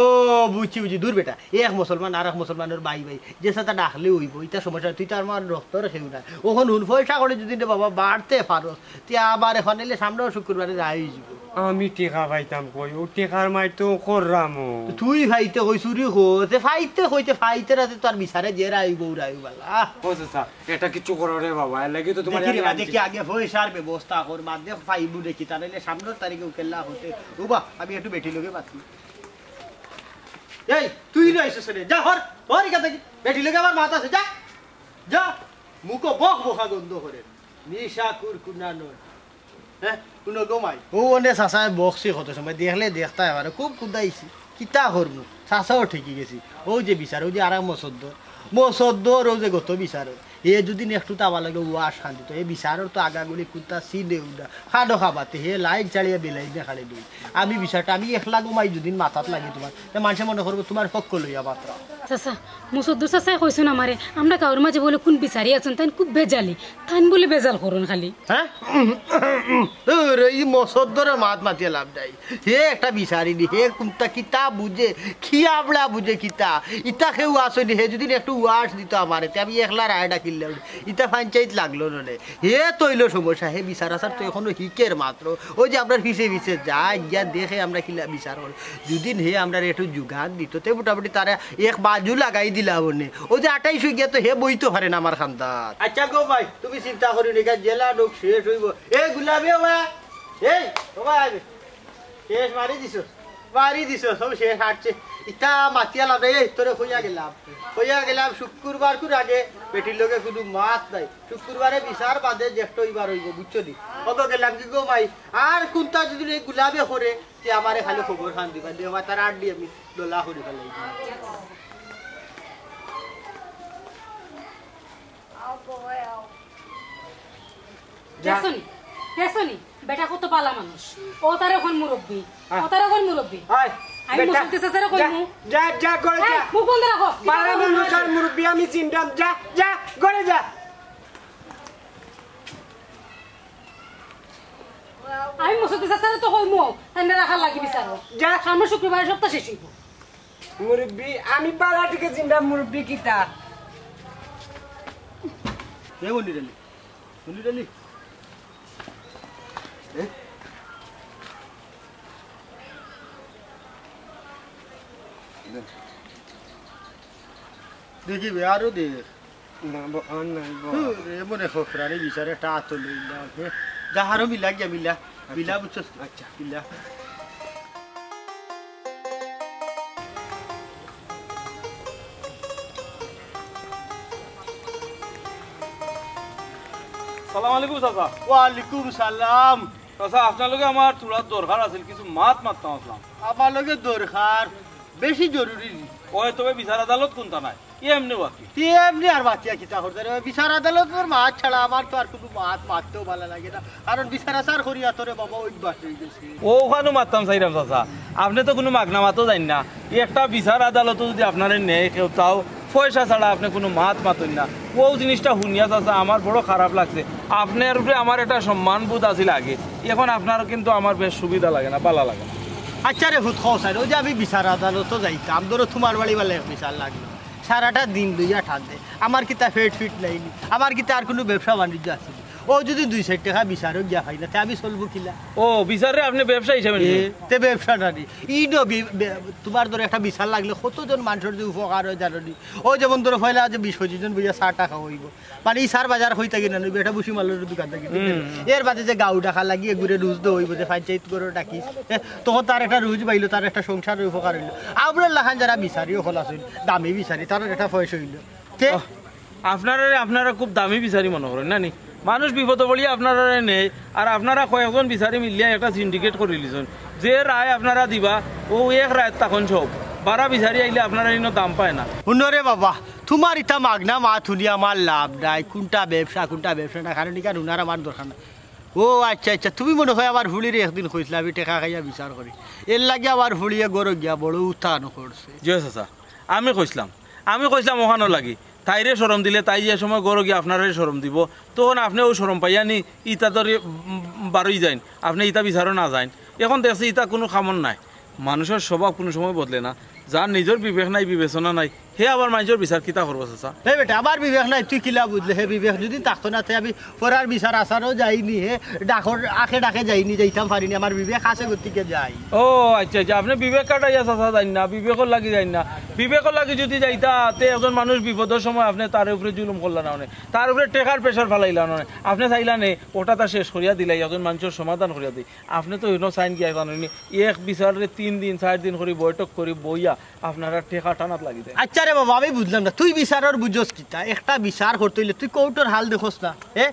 বুঝছি, বুঝছি, দূর বেটা, এক মুসলমান আর এক মুসলমানর ভাই ভাই, যে সাথে ডাকলে অইবো, ইতা সমস্যা, তুই তো আমার রক্তর কেউ না। অখন হুন পয়সা করি যুদি রে বাবা বাড়তে পারস, তে আবার অখন নাইলে সামনর শুক্রবারে রায় অইযিবো। আমি টেকা পাইতাম কই? ও টেকার মাইর তো কররাম ও। তুই পাইতে কই, চুরি কর, তে পাইতে কই, তে পাইতে রাতে তো আর বিচারে যে রায় অইবো, রায় অইবো, আল্লাহ। ও চাচা, এটা কিচ্ছু করো রে বাবা, এর লাগি তো তুমার দেখি রে, আগে দেখি আগে পয়সার ব্যবস্থা কর, বাদে পাইবো দেখি, তা নাইলে সামনর তারিখে ও কেল্লা হতে। ও বা, আমি একটু বেটির লগে মাতি। এই, তুই নয় এসে রে, যা হর, হর এখান থাকি। বেটির লগে আমার মাত আছে, যা, যা। মুখো বক বকা গন্ধ করে। নিশা কুরকুনা নয়। হ্যাঁ, হুনো গো মাই। ও অনে চাচায় বকছি কত সময়, দেখলে দেখতায় পারে, খুব কুদাইছি। কিতা করমু? চাচাও ঠেকি গেছি। ও যে বিচার, ও যে আর এক মসদ্দর। মসদ্দর, ও যে গত বিচার। এ যুদি একটু তাবা লাগে, ও আশ খান দিত। এ বিচারর তো আগাগুলি কুত্তা সিদে উডা। খাডো খাবাতে, হে লাইট চালিয়া বেলাই দে খালি দুই। আমি বিচারটা, আমি একলা গো মাই যুদি মাথাত লাগে তুমার, তে মানষে মনে করবো তুমার পক্ষ লইয়া মাত্রা। চাচা, মুসদ্দু চাচায় কইছইন আমারে, আমরা গাউর মাঝে বুলে কুন বিচারি আছইন, তাইন খুব বেজালি, তাইন বুলে বেজাল করইন খালি। হ্যাঁ? ওরে, ই মসদ্দরে মাত মাতিয়া লাভ নাই। হে একটা বিচারি নি, হে কুনটা কিতা বুঝে, কি আবড়া বুঝে কিতা, ইতা কেউ আছইন নি, হে যুদি একটু ওয়াশ দিত আমারে, তে আমি একলা রায় ডাকি ইতা পঞ্চায়েত লাগলো না নে। হে তো অইলো সমস্যা, হে বিচার আচার তো এখনো হিকের মাত্র। ওই যে আমরার পিছে পিছে যায়, গিয়া দেখে আমরা কিলা বিচার করি। যুদি হে আমরারে একটু যোগান দিত, তে মোটামুটি তারে এক বাজু লাগাই দিলাম অনে। ওই যে আটাইশ অই গিয়া তো হে বইতো পারে না আমার খান্দাত। আচ্ছা গো ভাই, তুমি চিন্তা করিও না, ইখান জেলা লোক শেষ অইবো। এ গুলাবে ওবা, এই, ওবা আইবে। শেষ মারি দিছো, মারি দিছো, সব শেষ হারছে। ইতা মাতিয়া লাভ নাই, এই তোরে কইয়া গেলাম, কইয়া গেলাম শুক্রবার কুর আগে বেটির লগে কুনু মাত নাই। শুক্রবারে বিচার বাদে যেটা অইবার অইবো, বুঝছো নি? কত গেলাম কি গো ভাই, আর কুনটা যুদি এই গুলাবে করে, তে আমারে খালি খবর খান দিবা, দে আমার তার আড্ডি আমি দলা করি ফেলাই। দেখছো নি? দেখছো নি? বেটা কত বালা মানুষ। ও তার এখন মুরব্বি। হ্যাঁ। ও তার এখন মুরব্বি। আয়, আমি বেটা, মুসলতে চাচারে যা, কইমু। যা, যা, ঘরে এই, যা। মুখ বন্ধ রাখো। বালা মানুষ আর মুরব্বি আমি চিনতাম। যা, যা, ঘরে যা। আমি মুসলতে চাচারে তো কইমু, তাইন রাখার লাগি বিচারো। যা। সামনে শুক্রবারে সপ্তাহ শেষ অইবো। মুরব্বি, আমি বালা টিকে চিনতাম মুরব্বি কিতা। এ মনির আলী, মনির আলী। এ? দেখি বে, আরো দেখ। না, ব-, আর নাই, ব-। হুম, এ মনে খোকরারে বিচারে একটা আতো লইলাম, হে। যা হারো মিলা গিয়া মিলা। মিলা, আচ্ছা। বুঝছস? আচ্ছা। মিলা। সালাম আলাইকুম চাচা। ওয়ালাইকুম সালাম। চাচা, আপনার লগে আমার থুড়া দরকার আছিল, কিছু মাত মাততাম আছলাম। আমার লগে দরকার, বেশি জরুরি নি? ওই তবে বিচার আদালত কুনটা নাই, এমনি বাকি। তে এমনি আর বাকিয়া কিতা করতে রে? বিচার আদালতর মাত ছাড়া আমার তো আর কুনু মাত মাততেও বালা লাগে না, কারণ বিচার আচার করিয়া তো রে বাবা অভ্যাস অই গেছে। ও ওখানো মাততাম চাইরাম চাচা, আপনে তো কুনু মাগনা মাতো যাইন না। একটা বিচার আদালতো যুদি আপনারে নেয় কেউ, তাও পয়সা ছাড়া আপনে কুনু মাত মাতইন না। ও জিনিসটা হুনিয়া চাচা আমার বড় খারাপ লাগছে। আপনার উপরে আমার একটা সম্মান বোধ আছিল আগে, এখন আপনার কিন্তু আমার বেশ সুবিধা লাগে না, বালা লাগে না। আচ্ছা রে ফুত, কও চাইন, ওই যে আমি বিচার আদালতো যাইতাম, ধরো তুমার বাড়ি বালা এক বিচার লাগলো, সারাটা দিন লইয়া টান দে, আমার কিতা পেট ফিট নাই নি, আমার কিতা আর কুনু ব্যবসা বাণিজ্য আছে নি? ও যুদি দুই চাইর টেকা বিচারো গিয়া পাই না, তে আমি চলবো কিলা? ও, বিচারে আপনে ব্যবসা হিসাবে এ, নিলেন? তে ব্যবসা না নি। ই ন বি-, বে-, তুমার ধরো একটা বিচার লাগলে কতজন মানষর যে উপকার অয় জানো নি? ও যেমন ধরো পয়লা যে বিশ পঁচিশ জন বইয়া চা টা খাওয়াইবো। মানে ই চার বাজার কই থাকি না নইবে, এটা বুসি মালর দোকান থাকি, ঠিক আছে? হুম। এর বাদে যে গাউ ডাকা লাগি, এগুরে রুজ দে অইবো যে পঞ্চায়েত করে ডাকিস। এ, তখন তার একটা রুজ পাইলো, তার একটা সংসার উপকার অইলো। আমরার লাখান যারা বিচারি অকল আছইন, দামি বিচারি, তারার একটা পয়সা অইলো। তে? আহ, আপনারারে আপনারা খুব দামি বিচারি মনে করইন, না নি? মানুষ বিপদো পড়িয়া আপনারারে নেয়, আর আপনারা কয়েকজন বিচারি মিলিয়া একটা syndicate করিলিছইন। যে রায় আপনারা দিবা, ও এক রায় তখন সব। বারা বিচারি আইলে আপনারা ইনো দাম পায় না। হুনো রে বাবা, তুমার ইতা মাগনা মাত হুনি আমার লাভ নাই। কুনটা ব্যবসা, কুনটা ব্যবসা না, কারণ ইখান হুনার আমার দরকার নাই। ও আচ্ছা, আচ্ছা, তুমি মনে অয় আমার ফুড়িরে একদিন কইছলা, আমি টেকা খাইয়া বিচার করি। এর লাগি আমার ফুড়িয়ে ঘরো গিয়া বড় উত্থান করছে। জি চাচা, আমি কইছলাম, আমি কইছলাম ওখানো লাগি। তাইরে শরম দিলে, তাই যে সময় ঘরো গিয়া আপনারে শরম দিবো, তখন আপনেও শরম পাইয়া নি ইতা ধরি, উম, বারই যাইন, আপনে ইতা বিচারো না যাইন। এখন দেখছি ইতা কুনু কামর নায়। মানুষর স্বভাব কুনু সময় বদলে না। যার নিজর বিবেক নাই, বিবেচনা নাই, হে আবার মানষর বিচার কিতা করবো চাচা? হে বেটা, আমার বিবেক নাই, তুই কিলা বুঝলে? হে বিবেক যুদি থাকতো না, তে আমি পরার বিচার আচারো যাইনি, হে ডাকর আখে ডাকে যাইনি, যাইতাম পারিনি, আমার বিবেক আছে গতিকে যাই। ও আচ্ছা, আচ্ছা, আপনে বিবেক খাটাইয়া চাচা যাইন না, বিবেকর লাগি যাইন না। বিবেকর লাগি যুদি যাইতা, তে একজন মানুষ বিপদর সময় আপনে তার উপরে জুলুম করলা না অনে, তার উপরে টেকার pressure ফালাইলা না অনে। আপনে চাইলা নে, ওটা তা শেষ করিয়া দিলাই, একজন মানষর সমাধান করিয়া দেই। আপনে তো ইনো চাইন গিয়া জানইন নি, এক বিচারে তিন দিন, চাইর দিন করি বৈঠক করি বইয়া আপনারা টেকা টানাত লাগি যায়। আচ্ছা রে বাবা, আমি বুঝলাম না, তুই বিচারর বুঝস কিতা? একটা বিচার করতে অইলে তুই কোর্টর হাল দেখস না, এ?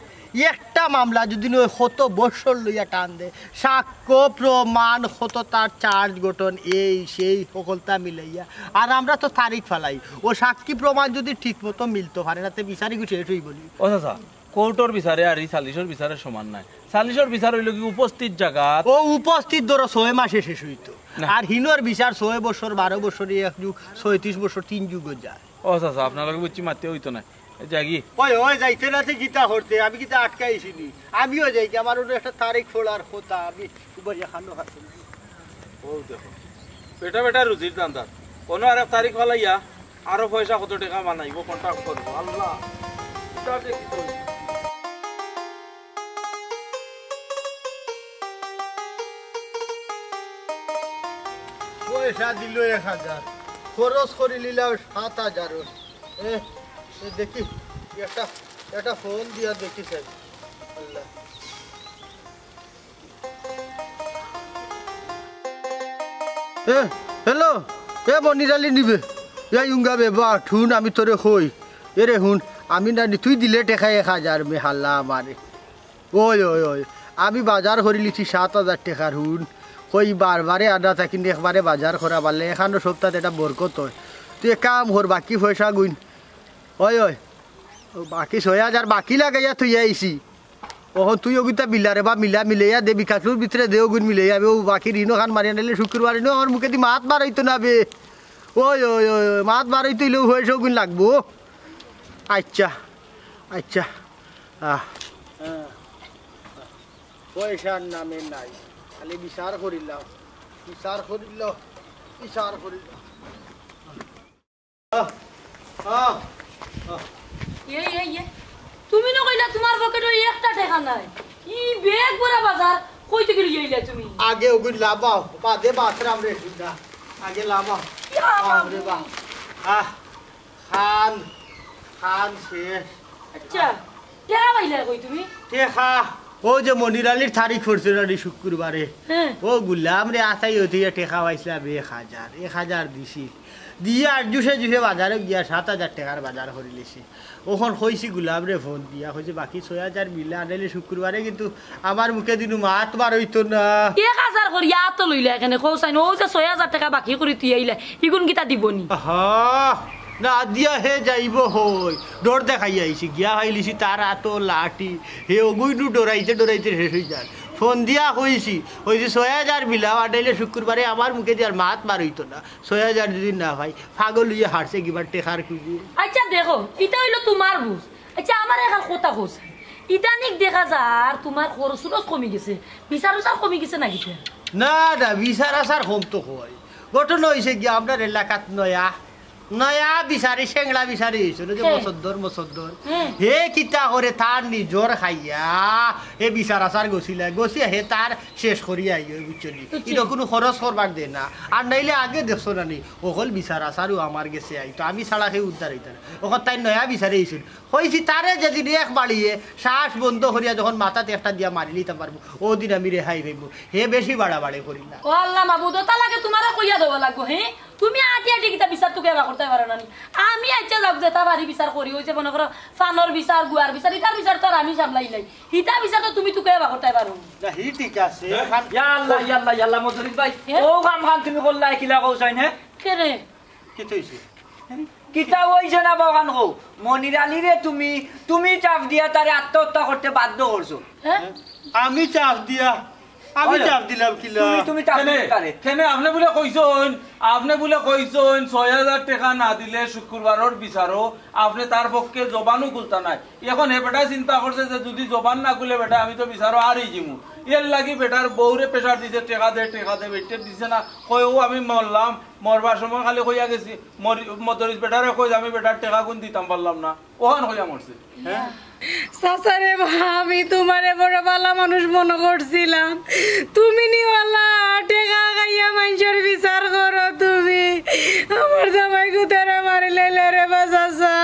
একটা মামলা যুদি নয় কত বছর লইয়া টান দে, সাক্ষ্য প্রমাণ কত তার charge গঠন, এই সেই হকলতা মিলাইয়া, আর আমরা তো তারিখ ফালাই, ও সাক্ষী প্রমাণ যুদি ঠিক মতো মিলতো পারে না, তে বিচারি গুছি শেষ অইবো নি। ও চাচা, কোর্টর বিচারে আর ই সালিশর বিচারে সমান নায়। সালিশর বিচার অইলো কি উপস্থিত জাগাত। ও উপস্থিত ধরো ছয় মাসে শেষ অইতো। না। আর হিনর বিচার ছয় বছর, বারো বছর, এক যুগ, ছয়ত্রিশ বছর, তিন যুগ যায়। ও চাচা, আপনার লগে বুঝছি মাততে অইতো না। এ যাগি। ওই, ওই যাইতে না তে কিতা করতে, আমি কিতা আটকাইছি নি? আমিও যাই কি, আমার অনো একটা তারিখ পড়ার কথা, আমি উবাইয়া খানো খাতে। ও দেখো, বেটা বেটা রুজির ধান্দাত। অনো আরেক তারিখ ফালাইয়া আরো পয়সা কত টেকা বানাইবো, contact করবো। আল্লাহ। পয়সা দিল এক হাজার, খরচ করি নিলাম সাত হাজার। এ, এ দেখি, একটা, একটা ফোন দিয়া দেখি স্যার। আল্লাহ। এ, হ্যালো, এ মনির আলী নিবে। এই উঙ্গা বেবা, হুন আমি তোরে কই। এ রে হুন, আমি না নি, তুই দিলে টেকা এক হাজার মে হাল্লা আমারে। ওই, ওই, ওই, আমি বাজার করি লিছি সাত হাজার টেকার হুন। কই বারবারে আনা থাকি একবারে বাজার করা পারলে, এখানো সপ্তাহে এটা বরকত হয়। তুই এক কাম কর, বাকি পয়সা গুইন। ওই, ওই, ও বাকি ছয় হাজার বাকি লাগাইয়া থইয়া আইছি। অখন তুই ওগুতা মিলা রে বা, মিলা মিলাইয়া দে, বিকাশর ভিতরে দে ওগুন মিলাইয়া। আমি ও বাকি ঋণ খান মারিয়া নিলে শুক্রবার ঋণ আমার মুখে দি মাত বাড়াইতো না বে। ওই, ওই, ওই, ওই, মাত বাড়াইতো ইলেও হয়েছে ওগুন লাগবো। আচ্ছা, আচ্ছা। আহ। পয়সার নামে নাই, খালি বিচার করিলাম, বিচার করিল, বিচার করিল। আহ, আহ, আহ। এই, এই, এই, তুমি না কইলা তোমার পকেটো একটা টেকা নাই? ই ব্যাগ ভরা বাজার, কই থাকি লইয়া আইলা তুমি? আগে ওগুন লাবাও, বাদে বাথরাম রে, ঠিক না? আগে লাবাও। ইয়া বাপ রে বাপ। আহ, খান, খান শেষ। আচ্ছা, টেকা পাইলা কই তুমি? টেকা, ও যে মনির আলীর তারিখ পড়ছে না রে শুক্রবারে। হ্যাঁ। ও গুলাম রে আছাই হইতে গিয়া টেকা পাইছিলাম এক হাজার, এক হাজার দিছি। দিয়া আর জুসে জুসে বাজারে গিয়া সাত হাজার টেকার বাজার করি লিছি। অখন কইছি গুলাম রে ফোন দিয়া, কইছে বাকি ছয় হাজার মিলা আনাইলে শুক্রবারে কিন্তু আমার মুখে দিনু মাত বার হইতো না। এক হাজার করিয়া আতো লইলা এখানে, কও চাইন, ও যে ছয় হাজার টেকা বাকি করি তুই আইলা, ইগুন কিতা দিবনি? আহা, না দিয়া হে যাইব হই। ডর দেখাই আইছি, গিয়া পাইলিছি তার আতো লাঠি। হে ওগুইনু ডরাইতে ডরাইতে শেষ হই যায়। ফোন দিয়া কইছি, কইছি ছয় হাজার মিলা আনাইলে শুক্রবারে আমার মুখে দি আর মাত বার হইতো না। ছয় হাজার যদি না পাই, পাগল হইয়া হারছে কিবার টেকার খুঁজে। আচ্ছা দেখো, ইটা হইলো তোমার বুঝ। আচ্ছা, আমার এখন কথা কইছে, ইদানিং দেখা যার তোমার খরচ উরচ কমি গেছে, বিচার উচার কমি গেছে নাকি? না, না, বিচার আচার কম তো কয়। ঘটনা হইছে কি, আপনার এলাকাত নয়া, নয়া বিচারি, সেংলা বিচারি হইছে, ওই যে হ্যাঁ। মসদ্দর, মসদ্দর। হ্যাঁ। হে কিতা করে তার নিজর খাইয়া, হে বিচার আচার গছিলা, গছিয়া হে তার শেষ করিয়া আইও, বুঝছো নি? বুঝছি। ইটা কোনো খরচ করবার দে না। আর নাইলে আগে দেখছো না নি, অকল বিচার আচারও আমার গেছে আইতো, আমি ছাড়া কেউ উদ্ধার হইতো না। অখন তাই নয়া বিচারে আইছইন। কইছি তারে যেদিন এক বাড়িয়ে শ্বাস বন্ধ করিয়া যখন মাথাত একটা দিয়া মারি লিতাম পারবো, ওদিন আমি রেহাই পাইবো। হে বেশি বাড়াবাড়ি করি না। ও আল্লাহ মাবুদ, ওটা লাগে তোমারে কইয়া দেওয়া লাগবো, হে? তুমি আটি আটি কিতা বিচার তুকে এবার করতে পারো না নি? আমি আইচ্ছা যাক যেটা পারি বিচার করি, ওই যে মনে করো ফানোর বিচার, গুয়ার বিচার, ইটার বিচার তো আর আমি সামলাই নাই। হিতা বিচার তো তুমি তুকে এবার করতে পারো। না, হি ঠিক আছে। হ্যাঁ? খান ইয়া আল্লাহ, ইয়া আল্লাহ, ইয়া আল্লাহ, মদরিদ ভাই, হ্যাঁ? ও কাম খান তুমি করলা, কিলা কও চাইন, হ্যাঁ? কে রে? কিতা হইছে? কিতা হইছে না বাবান কও? মনির আলীরে তুমি, তুমি চাপ দিয়া তারে আত্মহত্যা করতে বাধ্য করছো। হ্যাঁ? আমি চাপ দিয়া, আমি ওই, চাপ দিলাম কিলা? তুমি, তুমি চাপ কেনে? দিলে তারে। কেনে আপনে বুলে কইছইন, আপনে বুলে কইছইন, ছয় হাজার টেকা না দিলে শুক্রবারর বিচারো আপনে তার পক্ষে জবানও খুলতা নায়। এখন হে বেটায় চিন্তা করছে যে যদি জবান না খুলে বেটা, আমি তো বিচারো হারি যিমু। এর লাগি বেটার বউরে pressure দিছে, "টেকা দে, টেকা দে", বেটিয়ে দিছে না। কয়, "ও আমি মরলাম, মরবার সময় খালি কইয়া গেছি।" মরি-, মদরিস বেটারে কয় যে, "আমি বেটার টেকা গুন দিতাম পারলাম না।" ওহান কইয়া মরছে। হ্যাঁ? চাচা রে বা, আমি তোমারে বড় ভালা মানুষ মনো করছিলাম। তুমি নি ওলা টেকা খাইয়া মাইনষর বিচার করো তুমি। আমার জামাই গুতারে মারি লাইলে রে বা চাচা।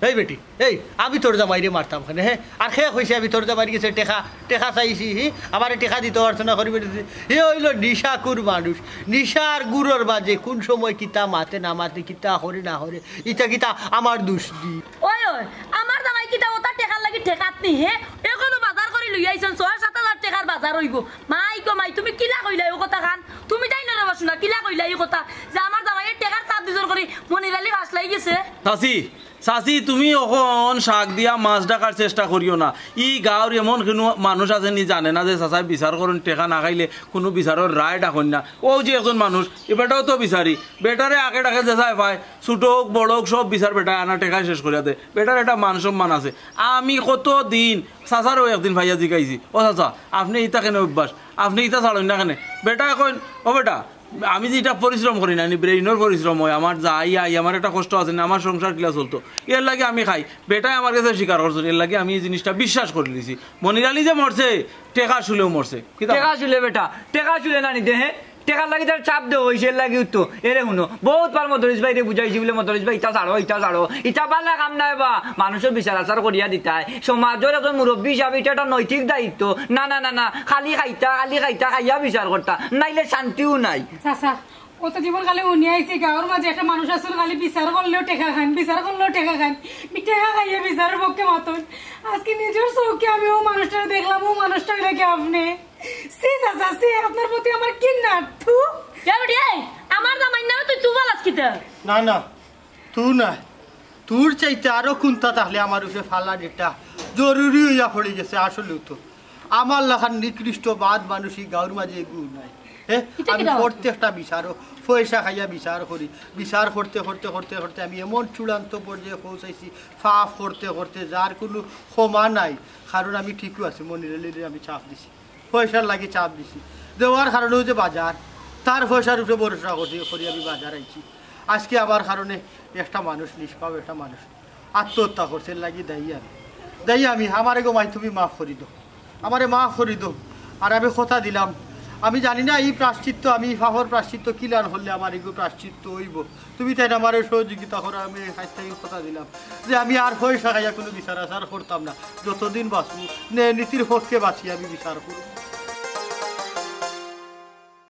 এই বেটি, এই, আমি তোর জামাইরে মারতাম কেনে, হে? আর কে কইছে আমি তোর জামাইর গেছে টেকা, টেকা চাইছি, হি? আমারে টেকা দিতো পারতো না, করি বেটি। হে অইলো নিশাকুর মানুষ। নিশার গুড়র মাঝে কোন সময় কিতা মাতে না মাতে, কিতা করে না করে, ইতা কিতা আমার দুষ দি? ওই, ওই, আমার জামাই কিতা ওটা টেকার লাগি ঠেকাত নি, হে? এখনো বাজার করি লই আইছইন, ছয় সাত হাজার টেকার বাজার অইবো। মাই গো মাই, তুমি কিলা কইলা ও কথা খান? তুমি তাই নরে বাসু না, কিলা কইলা ই কথা? যে আমার জামাইয়ে টেকার চাপ দিছইন করি মনির আলী বাস লাগি গেছে। চাচি, চাচি, তুমি অখন শাক দিয়া মাছ ঢাকার চেষ্টা করিও না। ই গাঁওর এমন কুনু মানুষ আছে নি জানে না যে চাচায় বিচার করইন, টেকা না খাইলে কুনু বিচারর রায় ডাকইন না। অউ যে একজন মানুষ, ই বেটাও তো বিচারি, বেটারে আগে ডাকে যে চায় পায়, ছোট অউক, বড় অউক, সব বিচার বেটায় আনা টেকায় শেষ করিয়া দেয়। বেটার একটা মান সম্মান আছে। আমি কত দিন চাচারেও একদিন পাইয়া জিকাইছি, "ও চাচা, আপনে ইতা কেনে অভ্যাস? আপনে ইতা ছাড়ইন না কেনে?" বেটায় কইন, "ও বেটা, আমি যেটা পরিশ্রম করি না, নি ব্রেইনর পরিশ্রম অয়, আমার যাই আই, আমার একটা কষ্ট আছে না, আমার সংসার কিলা চলতো, এর লাগি আমি খাই। বেটায় আমার গেছে স্বীকার করছইন, এর লাগি আমি এই জিনিসটা বিশ্বাস করি লিছি। মনির আলী যে মরছে, টেকা শুলেও মরছে। কিতা? টেকা শুলে বেটা, টেকা শুলে না নিতে, হে? টেকার লাগি তার চাপ দেওয়া অইছে, এর লাগিউ তো। এরে হুনো, বউত বার মদরিছ ভাইরে বুঝাইছি বুলে, "মদরিছ ভাই, ইতা ছাড়ো, ইতা ছাড়ো, ইতা বালা কাম নায় বা, মানুষর বিচার আচার করিয়া দিতায়, সমাজর একজন মুরব্বি হিসাবে ইটা একটা নৈতিক দায়িত্ব। না, না, না, না, খালি খাইতা, খালি খাইতা, খাইয়া বিচার করতা, নাইলে শান্তিও নাই।" চাচা, অত জীবন খালি হুনিয়া আইছি, গাঁওর মাঝে একটা মানুষ আছইন, খালি বিচার করলেও টেকা খাইন, বিচার করলেও টেকা খাইন, টেকা খাইয়া বিচারর পক্ষে মাতইন। আজকে নিজর চউখে আমি অউ মানুষটারে দেখলাম, অউ মানুষটা অইলা গি আপনে। ছি চাচা, ছি, আপনার প্রতি আমার ঘিন্না, থু। এ বেটি, এই, আমার জামাইর নামে তুই তু ফালাস কিতা? না, না, তু নায়। তুর চাইতে আরো কুন্তা থাকলে আমার উপরে ফালানিটা জরুরি অইয়া পড়ি গেছে। আসলেউ তো আমার লাখান নিকৃষ্ট বাদ মানুষ ই গাঁওর মাঝে এগু নাই। হে, ইটা আমি কিতা? প্রত্যেকটা বিচারও পয়সা খাইয়া বিচার করি। বিচার করতে করতে করতে করতে আমি এমন চূড়ান্ত পর্যায়ে পৌঁছাইছি, পাপ করতে করতে যার কুনু ক্ষমা নাই। কারণ আমি ঠিকউ আছি, মনির আলীরে আমি চাপ দিছি, পয়সার লাগি চাপ দিছি, দেওয়ার কারণেউ যে বাজার, তার পয়সার উপরে ভরসা করি করি আমি বাজার আইছি। আজকে আমার কারণে একটা মানুষ, নিষ্পাপ একটা মানুষ আত্মহত্যা করছে, এর লাগি দায়ী আমি। দায়ী আমি, আমারে গো মাই তুমি মাফ করি দেও, আমারে মাফ করি দেও। আর আমি কথা দিলাম, আমি জানি না ই প্রায়শ্চিত্ত, আমি ই পাপর প্রায়শ্চিত্ত কিলান করলে আমার এগু প্রায়শ্চিত্ত অইবো। তুমি তাইন আমারে সহযোগিতা করো, আমি আইজ থাকি কথা দিলাম যে আমি আর পয়সা খাইয়া কুনু বিচার আচার করতাম না, যতদিন বাঁচমু ন্যায় নীতির পক্ষে বাঁচি আমি বিচার করমু।